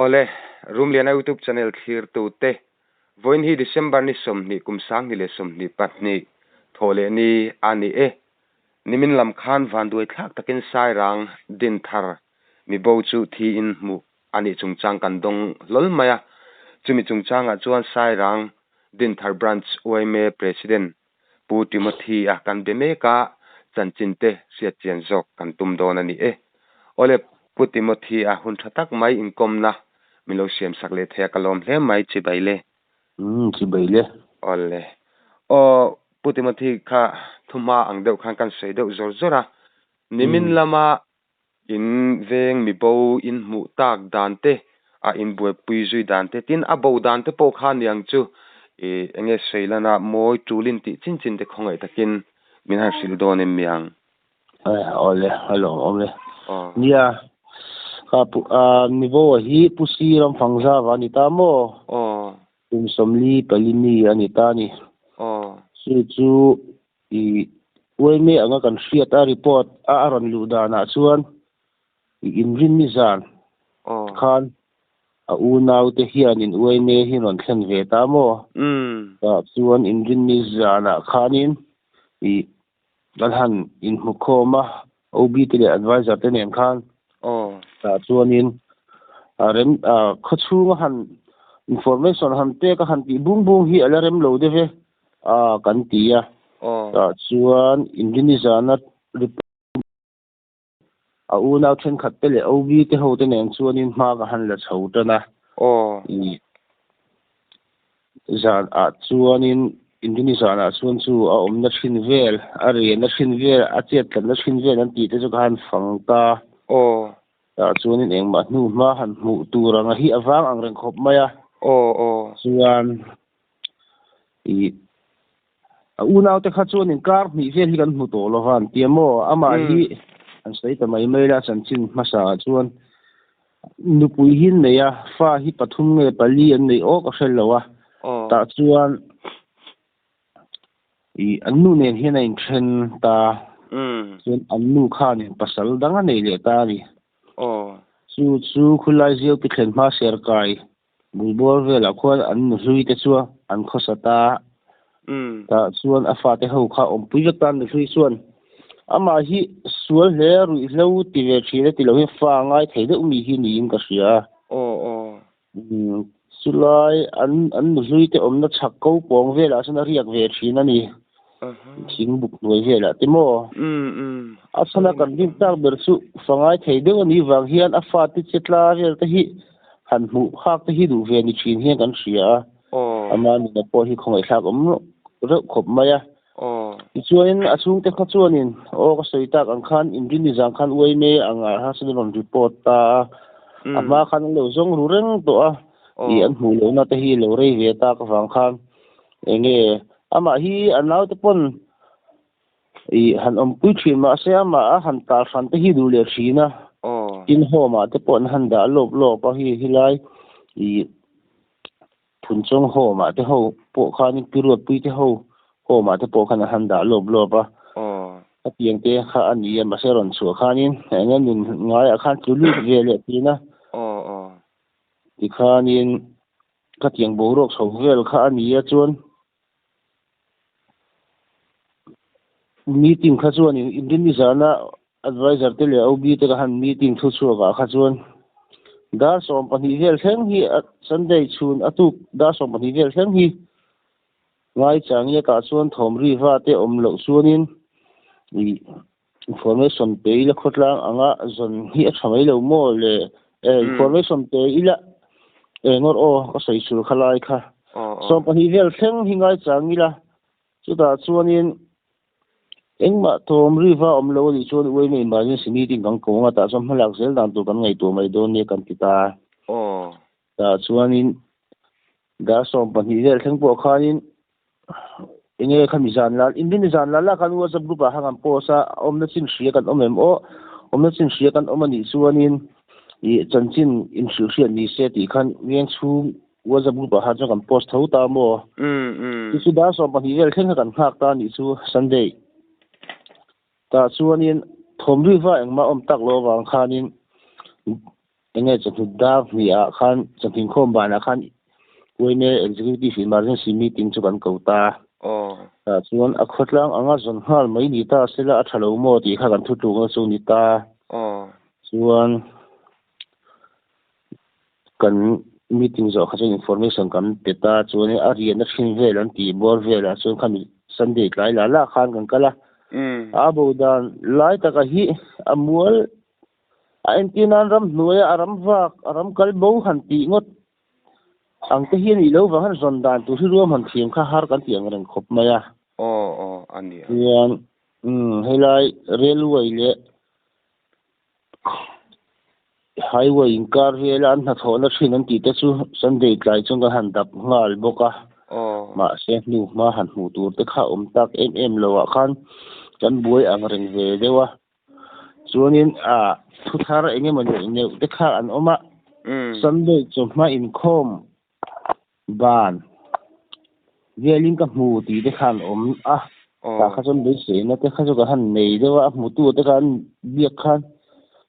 Awle, Rumliana YouTube channel thlirtute, vawiin hi December ni 20 kum 2022 thawh leh ni a ni e. Nimin lam khan vanduai thlak takin Sairang Dinthar mibo chu thiin hmuh a nih chungchang kan dawng hlawl mai a. Chumi chungchangah chuan Sairang Dinthar Branch yma President Pu Timothy-a kan be mek a, chanchinte hriatchian zawk kan tum dawn a ni e. Awle, Pu Timothy-a hun tha tak mai inkawmna min lo siamsak leh thei a, ka lawm hle mai, chibai le. Umm, chibai le. Awle. Aw, Pu Timothy kha thuhma ang deuh khan kan sawi deuh zawr zawr a, nimin lama In veng mibo in hmuh tak dan te, a in buaipui zui dan te, tin a bo dan te pawh kha niang chu i enge sawi lana mawi tulin tih chin chin te khawngaih takin min han hrilh dawn em mi ang? Awle, a lawmawm e. Nia, kha pu a mibo a hi Pu Si Ramfangzava a ni ta maw? Aw. Kum 44 mi a ni ta a ni. Aw. Chu chu I uaime anga kan hriat a report a a rawn luh danah chuan i inrinni zan khan a unaute hianin uaime hi rawn thlen ve ta maw? Tah chuan inrinni zanah khanin i kan han inhmukhawm a OB te leh advisor te nen khan tah chuanin a rem a khawchhunga han information han pek a han tih bung bung hi a la rem lo deuh e a kan ti a tah chuan inrini zana report a unau thenkhat te leh OB te ho te nen chuanin hma ka han la chho tan a i Zan ah chuanin Inrini zan ah chuan chu a awmna thin vel, a rianna thin vel, a chet tlatna thin vel an tih te chu ka han fang ta. Aw. Tah chuanin engmah hnu hma han hmuh tur anga hi a vang ang reng khawp mai a. Aw aw. Chuan ih a unau te kha chuanin kar hnih vel hi kan hmu tawh lo va an ti a maw? Amah hi an sawi ta mai mai la chanchin hmasa ah chuan Nupui hi an nei a, fa hi pathum nge pali an nei awk a hrel lo a, tah chuan ih an nu nen hian a inthen ta, chuan an nu khanin pasal dang a nei leh ta a ni. Chu chu khulai Ziaupi thlen hma Serkai bulbawr velah khuan an nu hlui te chu an khawsa ta, tah chuan a fate ho kha awmpui vek ta an nu hlui chuan amah hi sual hle ruihhlo ti ve thin a ti lo hi fa ngai thei deuh mi hi niin ka hria a. Chulai an an nu hlui te awmna chhak ko pawng velah chuan a riak ve thin a ni. Thing buk hnuai velah te maw? A chhana kan rin tak ber chu fa ngai thei deuh a nih vang hian a fate che tla vel te hi han hmuh phak te hi duh ve ni thin hian kan hria a. Ama nuna pawh hi khawngaihthlak awm reuh khawp mai a. Tichuanin a chhungte kha chuanin aw ka sawi tak ang khan inrini zang khan uaime angah kha chuan rawn report ta a. A hma khan an lo zawng ru reng tawh a. Ih an hmuh lohna te hi lo rei ve tak avang khan enge amah hi a naute pawn ih han awmpui thin mahse amah a han tal hran te hi duh leh thin a. Tin home ah te pawh an han dah lawp lawp a hi helai ih Phunchawng home ah te ho pawh khanin Pi Ruatpui te ho home ah te pawh khan an han dah lawp lawp a. A piang te kha a ni a mahse rawn chhuah khanin eng nun ngaiah khan tlu lut ve leh thin a. Tikhanin khatiang boruak chho vel kha a ni a chuan meeting kha chuan inrinni zana advisor te leh OB te ka han meeting thu chhuak ah kha chuan dar 12 vel thleng hi Sunday chhun a tuk dar 12 vel thleng hi ngaichang i atah chuan thawm ri va te awm loh chuanin ih information pe ila khawtlang anga zawn hi a tha mai lo maw le information pe ila engawr aw ka sawi sul kha lai kha 12 vel thleng hi ngaichang ila chutah chuanin engmah thawm ri va awm lo a nih chuan uaime emergency meeting kan ko anga tah chuan hmalak zel dan tur kan ngaihtuah mai dawn nia kan ti ta tah chuanin dar 12 vel thleng pawh khanin enge khami zan lal inrini zan lal lah khan whatsapp group ah khan kan post a awmna chin hria kan awm em aw awmna chin hria kan awm anih chuanin ih chanchin inhrilh hriat ni se tih khan veng chhung whatsapp group ah khan chuan kan post tho ta maw chu chu dar 12 vel thleng kha kan nghak ta anih chu sunday tah chuanin thawm ri va engmah awm tak lo avang khanin. Enge chawhnu dar hnih ah khan chawhnu inkhawm banah khan yma Executive Emergency Meeting chu kan ko ta. Tah chuan a khawtlang anga zawn nghal mai ni ta sela a tha lo maw tih kha kan thutlukna chu ni ta. Chuan kan meeting zawh kha chuan information kan pe ta chuan a riahna thin vel an tih bawr velah chuan khami Sunday tlai lah lah khan kan kal a. A bo dan lai taka hi a mual A entir nan ramhnuaia a ram vak, a ram kal bo han tih ngawt ang te hi a nih loh vang hian zawn dan tur hi ruam han thiam kha har kan tih ang reng khawp mai a. Aw aw a ni a. Chuan umm helai railway leh highway inkar vela an hnathawhna thin an tih te chu Sunday tlai chuan kan han dap nghal bawk a. Aw. Mahse hnu hma han hmuh tur te kha awm tak em em lo ah khan kan buai ang reng ve deuh a. Chuanin ah thu thar eng emaw neuh neuh te kha an awm a, Sunday chawhma inkhawm ban velin ka hmu tih te kha an awm a, tah kha chuan beiseina te kha chu ka han nei deuh a, a hmutu te kha an biak khan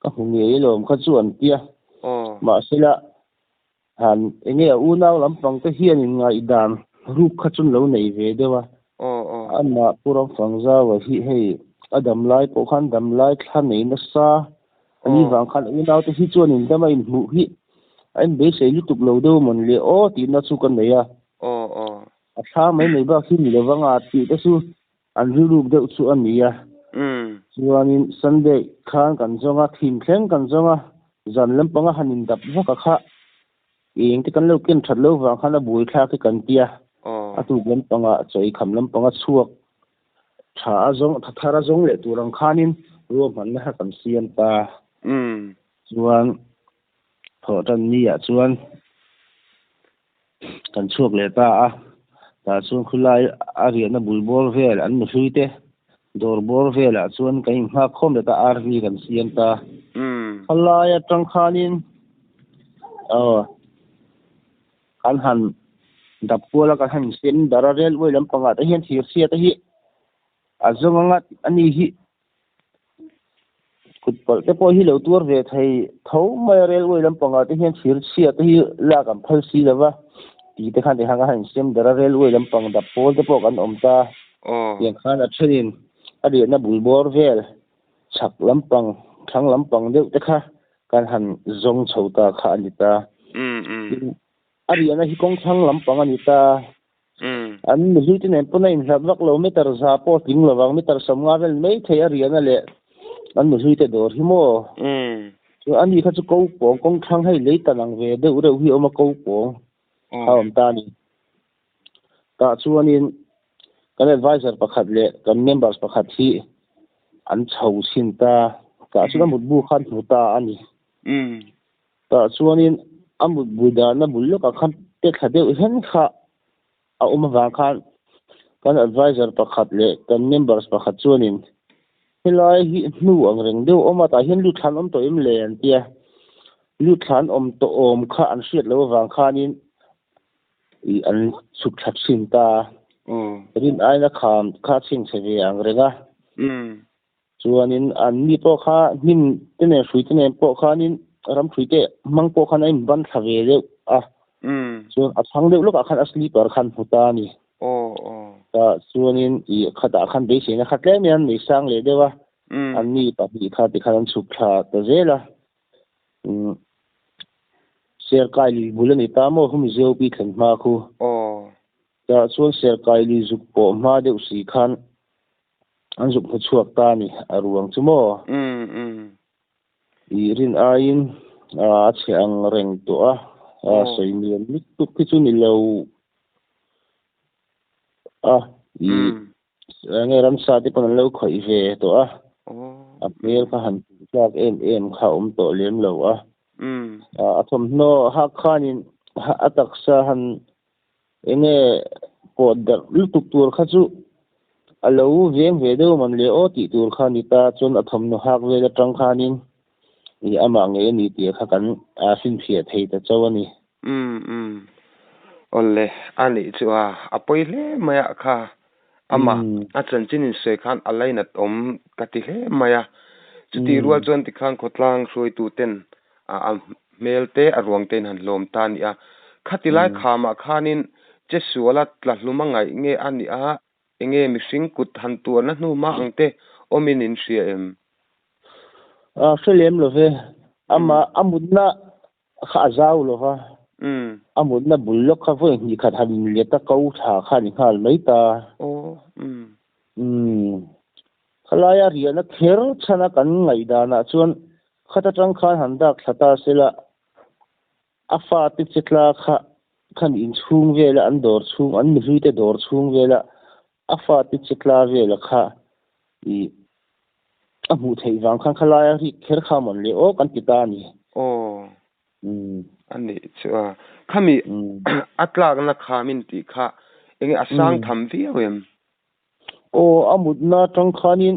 ka hmu ngei alawm kha chu an tia, mahsela Han enge a unau lampang te hian in ngaihdan ruk kha chu lo nei ve deuh a. Amah Pu Ramfangzaua hi hei a damlai pawh khan damlai thla nei nasa a ni vang khan a unau te hi chuan in dama inhmuh hi a in beisei lutuk lo deuh mawn le aw tihna chu ka nei a. A thla mai mai bak hi ni lo vanga tih te chu an rilruk deuh chu a ni a. Chuanin Sunday khan kan zawng a, thim thleng kan zawng a, zan lampanga han indap vak a kha eng te kan lo ken that lo vang khan a buai thlak hi kan tia. A tuk lampanga chawi kham lampanga chhuak tha a zawng, tha thar a zawng leh tur ang khanin ruahmanna kha kan siam ta. Chuan thawh tan ni ah chuan Kan chhuak leh ta a, tah chuan khulai a riahna bul bawr vel an nuhlui te dawr bawr velah chuan kan inghak khawm leh ta RV kan siam ta. Khalai atang khanin aw kan han dap kual a kan han insiam dar a railway lampangah te hian thirchhia te hi a zawng anga a ni hi. Kut palh te pawh hi lo tuar ve thei tho mai a, railway lampangah te hian thir chhia te hi lak an phal si lo va, tih te khan tikhan ka han insem der a, railway lampang dap pawl te pawh kan awm ta, tiang khan a thenin a riahna bul bawr vel chhak lampang thlang lampang deuh te kha kan han zawng chho ta kha a ni ta, tin a riahna hi kawng thlang lampang a ni ta. An mihlui te nen pawn a inhlat vak lo, meter za pawh a tling lo vang, meter sawmnga vel mai thei a riahna leh an mihlui te dawr hi maw? Chuan ani kha chu ko pawng kawng thlang hei lei tan ang ve deuh reuh hi a awm a, ko pawng a awm ta a ni. Tah chuanin kan advisor pakhat leh kan members pakhat hi an chho chhin ta, tah chuan a mutbu kha an hmu ta a ni. Tah chuanin a mutbu dahna bul lawkah khan pe thla deuh hen kha a awm avang khan kan advisor pakhat leh kan members pakhat chuanin helai hi hnu ang reng deuh awm a, tah hian lut thlan awm tawh em le an tia. Lut thlan awm tawh awm kha an hriat loh avang khanin ih an chhuk thla thin ta. Rin aina kham kha a chhingchhe ve ang reng a. Chuanin an mi pawh kha hnim te nen hrui te nen pawh khanin ram hrui te hmang pawh khan a inban thla ve deuh a. Chuan a chhang deuh lawkah khan a sleeper khan hmu ta a ni. Tah chuanin ih khatah khan beiseina kha tlem hian nei sang leh deuh a. An mi pahnih kha tikhan an chhuk thla ta zel a. Serkai lui bul a ni ta maw humi ZOP thlen hma khu. Tah chuan Serkai lui zuk pawh hma deuh si khan An zuk hmu chhuak ta a ni, a ruang chu maw? I rin aiin a chhe ang reng tawh a, a sawi mian lutuk hi chu ni lo a, i enge ramsa te pawn an lo khawih ve tawh a, a hmel kha han hmuh tlak em em kha a awm tawh lem lo a, a thawmhnaw hak khanin a taksa han Enge pawh darh lutuk tur kha chu a lo veng ve deuh man le aw tih tur kha a ni ta, chuan a thawmhnaw hak vel atang khanin ih amah ngei a ni tih kha kan finfiah thei ta chauh a ni. Umm umm. Awle, a nih chu a, a pawi hle mai a kha. Amah a chanchin insawi khan a lainat awm ka ti hle mai a. Chutih rual chuan tikhan khawtlang hruaitu ten a Hmel te a ruang te in han hlawm ta a ni a. Khati lai khamah khanin che suala tla hlum a ngaih nge a nih a, enge mihring kut han tuarna hnu hma ang te awmin in hria em? A hre lem lo ve. Amah a mutna kha a zau lo va. A mutna bul lawk kha vawi hnih khat han inlet a ko thla kha a ni nghal mai ta. Aw, umm. Umm. Khalaia riahna kher chhana kan ngaihdanah chuan khat atang khan han dak thla ta sela, a fate che tla kha khan inchhung vela an dawr chhung, an mihluite dawr chhung vela a fate che tla vela kha ih a hmuh theih vang khan khalaia rik kher kha mawn le aw kan ti ta a ni. Aw, a nih chu a. Khami a tlakna kha min tih kha enge a sang tham viau em? Aw, a mutna atang khanin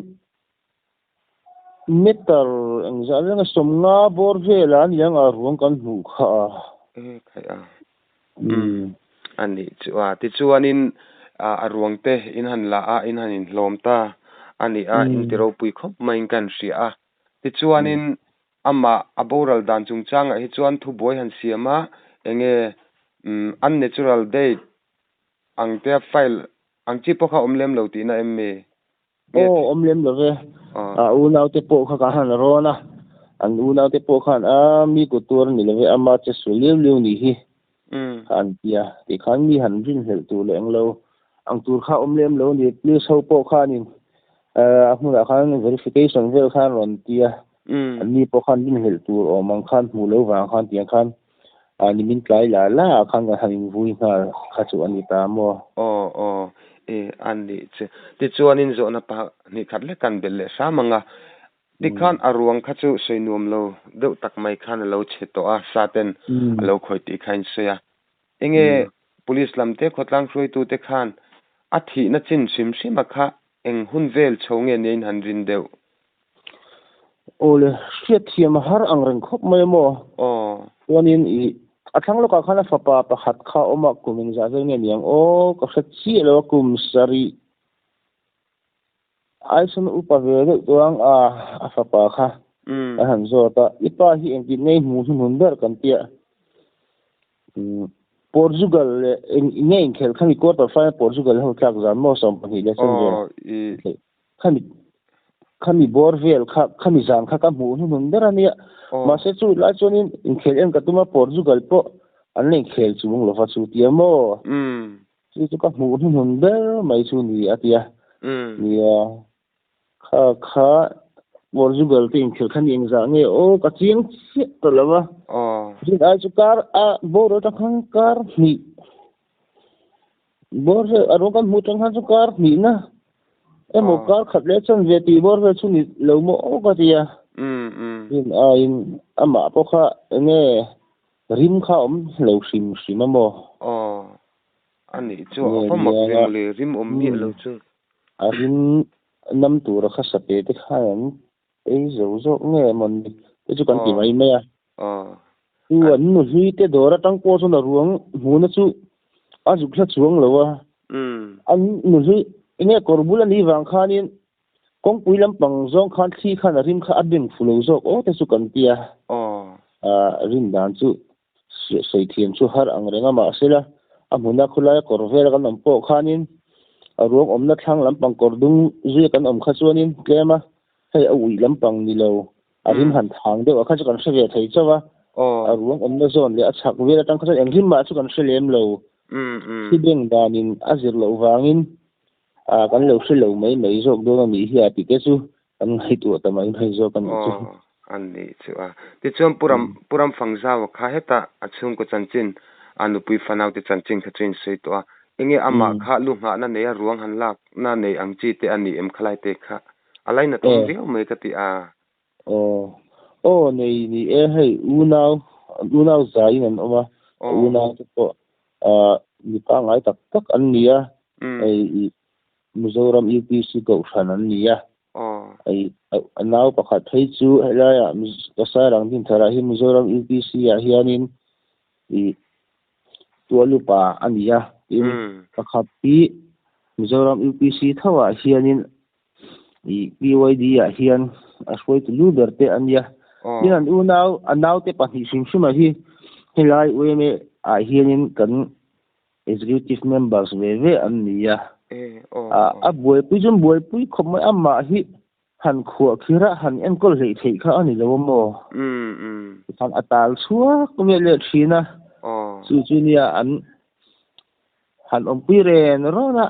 meter engzah lenga sawmnga bawr velah a ni ang a ruang kan hmuh kha a. E khaih a. Umm a nih chu a. Tichuanin a ruang te in han la a, in han inhlawm ta a ni a, in ti ropui khawp maiin ka han hria a. Tichuanin amah a boral dan chungchangah hi chuan thubuai han siam a, enge unnatural death ang te a file ang chi pawh kha awm lem lo tihna em mi? Aw, awm lem lo ve. A unaute pawh kha ka han rawn a, an unaute pawh khan a mi kut tuar a ni lo ve, ama che su liu liu ni hi kha an ti a, tikhan mi han rinhlelh tur leh englo ang tur kha awm lem lo a ni. Police ho pawh khanin a hmunah khan verification vel khan rawn ti a, an ni pawh khan rinhlelh tur awm ang khan hmuh lo vang khan tiang khan A ni min tlai la la ah khan kan han invui nghal kha chu a ni ta maw? Aw aw e a nih chu. Tichuanin zawhna pahnih khat lek kan belh leh hram ang a. Tikhan a ruang kha chu sawi nuam lo deuh tak mai khan a lo chhe tawh a, sa ten a lo khawih tih kha a insawi a. Enge police lam te khawtlang hruaitute khan a thihna chin hrim hrima kha eng hun vel chho nge nia in han rin deuh? Aw le, hriatthiam a har ang reng khawp mai a maw? Aw. Chuanin i a thlang lawkah khan a fapa pakhat kha a awm a, kum engzah vel nge niang aw, ka hre chiah lo a, kum sarih aisawn upa ve deuh chuang a, a fapa kha kan han zawt a, i pa hi engtin nge i hmuh hnuhnun ber kan tia. Portugal leh eng nge inkhelh khami quarter final Portugal ho tlak zan maw 12 leh sawm vel khami khami bawr vel kha khami zan kha ka hmuh hnuhnun ber a nia mahse chu lai chuanin inkhelh en ka tum a Portugal pawh an la inkhel chung lova chu tia maw chu chu ka hmuh hnuhnun ber mai chu ni a tia nia Kha kha Portugal te inkhelh kha ni engzah nge aw ka chiang chiah ta lo a. Rin ai chu kar a bawr atang khan kar hnih bawr vel a rawng kan hmuh atang khan chu kar hnihna emaw kar khat leh chan ve tih bawr vel chu ni lo maw aw ka ti a. Rin aiin amah pawh kha enge rim kha a awm lo hrim hrim a maw. A nih chu a va mak ve mawle, rim awm miah lo chu. A rim nam tura kha sape te khan an ei zo zawk nge maw ni te chu kan ti mai mai a. Chu an nu hlui te dawr atang pawh chuan a ruang hmuhna chu a zuk hla chuang lo a. An nu hlui enge kawr bul a nih vang khanin kawngpui lampang zawng khan thli khan a rim kha a beng fu lo zawk aw te chu kan ti a. Rin dan chu Sawi thiam chu har ang reng a, mahsela a hmuna khawlaia kawr vela kan awm pawh khanin a ruang awmna thlang lampang kawr dung zuia kan awm kha chuanin tlem a, hei a uih lampang ni lo, a rim han thang deuh a kha chu kan hre ve thei chauh a, a ruang awmna zawn leh a chhak vel atang kha chuan eng rim mah chu kan hre lem lo. Thi beng danin a zir loh vangin kan lo hre lo mai mai zawk dawn a nih hi a tih te chu kan ngaihtuah ta mai mai zawk a nih chu. Aw, a nih chu a. Tichuan Pu Ram, Pu Ram Fangzau kha hetah a chhungkaw chanchin, a nupui fanaute chanchin kha chu in sawi tawh a. Enge amah kha lu nghahna nei a ruang han lakna nei ang chi te a ni em khalai te kha a lainat awm viau mai ka ti a. Aw, aw nei ni e hei unau, unau zaiin an awm a, unau te pawh mi pangngai tak tak an ni a, hei Mizoram UPC kohhran an ni a, hei a nau pakhat phei chu helaiah ka Sairang Dinthar-ah hi Mizoram UPC ah hianin ih Tualupa a ni a, tin pakhat hi Mizoram UPC tho ah hianin ih PYD ah hian a hruaitu lu ber te a nia. Tin an unau a naute pahnih hrim hrima hi helai yma ah hianin kan executive members ve ve an ni a. A buaipui chu an buaipui khawp mai amah hi han khuah khir a han enkawl hleih theih kha a ni lo a maw? Tikhan a tal chhuak vel leh thin a, chu chu nia an han awmpui ren rawn a.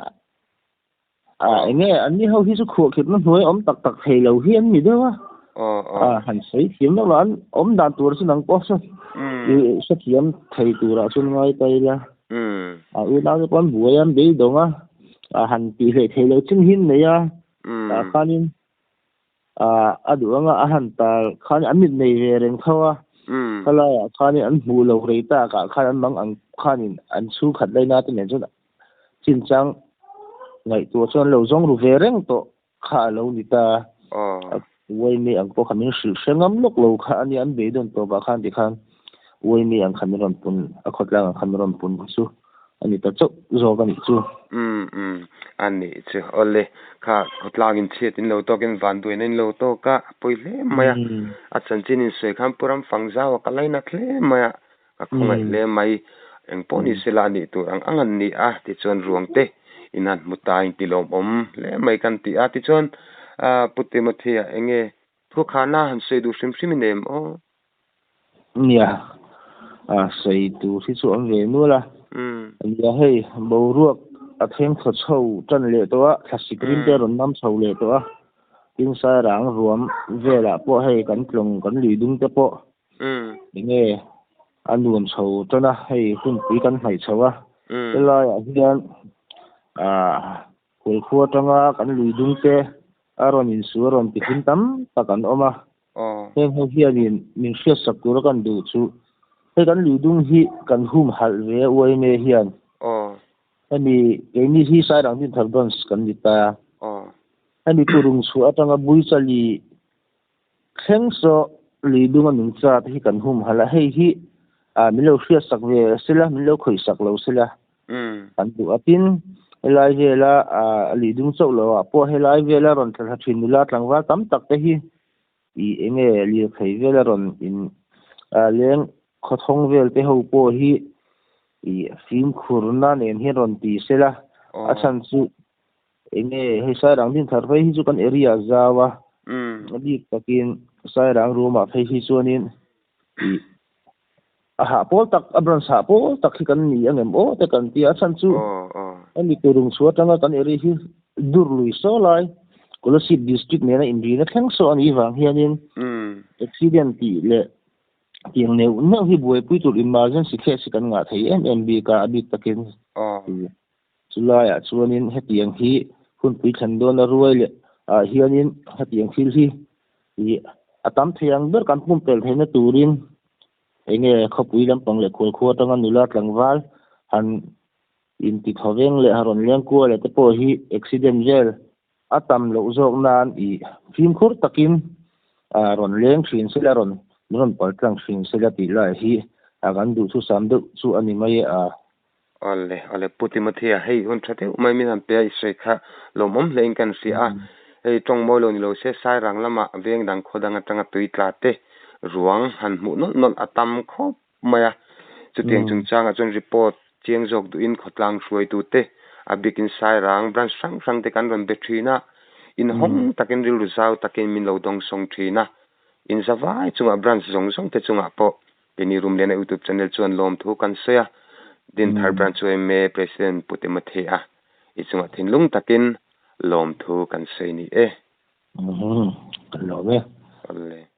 A enge an ni ho hi chu khuah khirhna hnuai awm tak tak thei lo hi an ni deuh a. A han sawi thiam deuh lo an awm dan tur chu nang pawh saw i hrethiam thei turah chuan ngai ta ila. A unau te pawh an buai a an beidawng a, a han tih hleh thei lo chin hi an nei a. Tah khanin a duh anga a han tar khan an mit nei ve reng tho a. Khalaiah khanin an hmuh lo rei takah khan an mang ang khanin an chhungkhat laina te nen chuan chinchang ngaihtuah chuan an lo zawng ru ve reng tawh kha a lo ni ta. A uaimi ang pawh kha min hrilh hre ngam lawk lo kha a nia an beidawn tawpah khan tikhan uaimi ang kha min rawn pun a khawtlang ang kha min rawn pun chu a ni ta chauh zawk a nih chu. Umm umm a nih chu awle kha khawtlang in chhiat in lo tawk in vanduaina in lo tawk a a pawi hle mai a a chanchin in sawi khan Pu Ramfangzau a ka lainat hle mai a ka khawngaih hle mai engpawh ni sela a nih tur ang ang an ni a tichuan ruang te in han hmu ta in ti lawmawm hle mai kan ti a tichuan ah Pu Timothy a enge thu khana han sawi duh hrim hrim i nei em aw. Nia, a sawi tur hi chu awm ve nual a. Nia hei, boruak a thleng thaw chho tan leh tawh a, thlasik rim te a rawn nam chho leh tawh a. Tin Sairang ruam velah pawh hei kan tlawng kan lui dung te pawh enge a nuam chho tan a, hei hunpui kan hnaih chho a. Helaiah hian ah Kawlkhua atanga kan lui dung te a rawn insu a rawn tihlim tam tak an awm a. Heng ho hianin min hriatsak tura kan duh chu hei kan lui dung hi kan hum halh ve a uaime hian hemi keini hi Sairang Dinthar Branch kan ni ta. Hemi Turung chhuah atanga Buichali thleng saw lui dunga nungcha te hi kan hum halh a, hei hi min lo hriatsak ve sela min lo khawihsak lo sela Kan duh a tin, helai vela lui dung chauh lo ah pawh helai vela rawn thla thla thin nula tlangval tam tak te hi ih enge lirthei vela rawn in leng khawthawng vel te ho pawh hi ih fimkhurna nen hian rawn ti sela a chhan chu enge hei Sairang Dinthar phei hi chu kan area a zau a, a bik takin Sairang room ah phei hi chuanin ih A hah pawl tak, a branch hah pawl tak hi kan ni ang em aw te kan ti a, a chhan chu hemi Turung chhuah atanga kan area hi dur lui saw lai Kolasib district nena inrina thleng saw a nih vang hianin accident tih leh tiang neuh neuh hi buaipui tur emergency case hi kan ngah thei em em bik a, a bik takin chulaiah chuanin hetiang hi hunpui thlen dawna ruai leh ah hianin hetiang thil hi Ih, a tam thei ang ber kan pumpelh theihna turin enge khawpui lampang leh khualkhua atanga nula tlangval han inti thaw veng leh a rawn leng kual leh te pawh hi accident vel a tam loh zawk nan ih fimkhur takin a rawn leng thin sela rawn rawn pal tlang thin sela tih lai hi a kan duhthusam deuh chu a ni mai a. Awle, awle Pu Timothea, hei hun tha deuh mai min han pe a, i sawi kha lawmawm hle in kan hria a, hei tawng mawi lo ni lo se Sairang lama veng dang khaw dang atanga tui tla te ruang han hmuh nawlh nawlh a tam khawp mai a, chutiang chungchangah chuan report chiang zawk duhin khawtlang hruaitu te a bikin Sairang branch hrang hrang te kan rawn be thin a, inhawng takin rilru zau takin min lo dawngsawng thin a, inzavai chungah branch zawng zawng te chungah pawh Keini Rumliana YouTube channel chuan lawmthu kan sawi a, Dinthar Branch yma President Pu Timothy a i chungah thinlung takin lawmthu kan sawi ni e. Kan lawm e. Awle.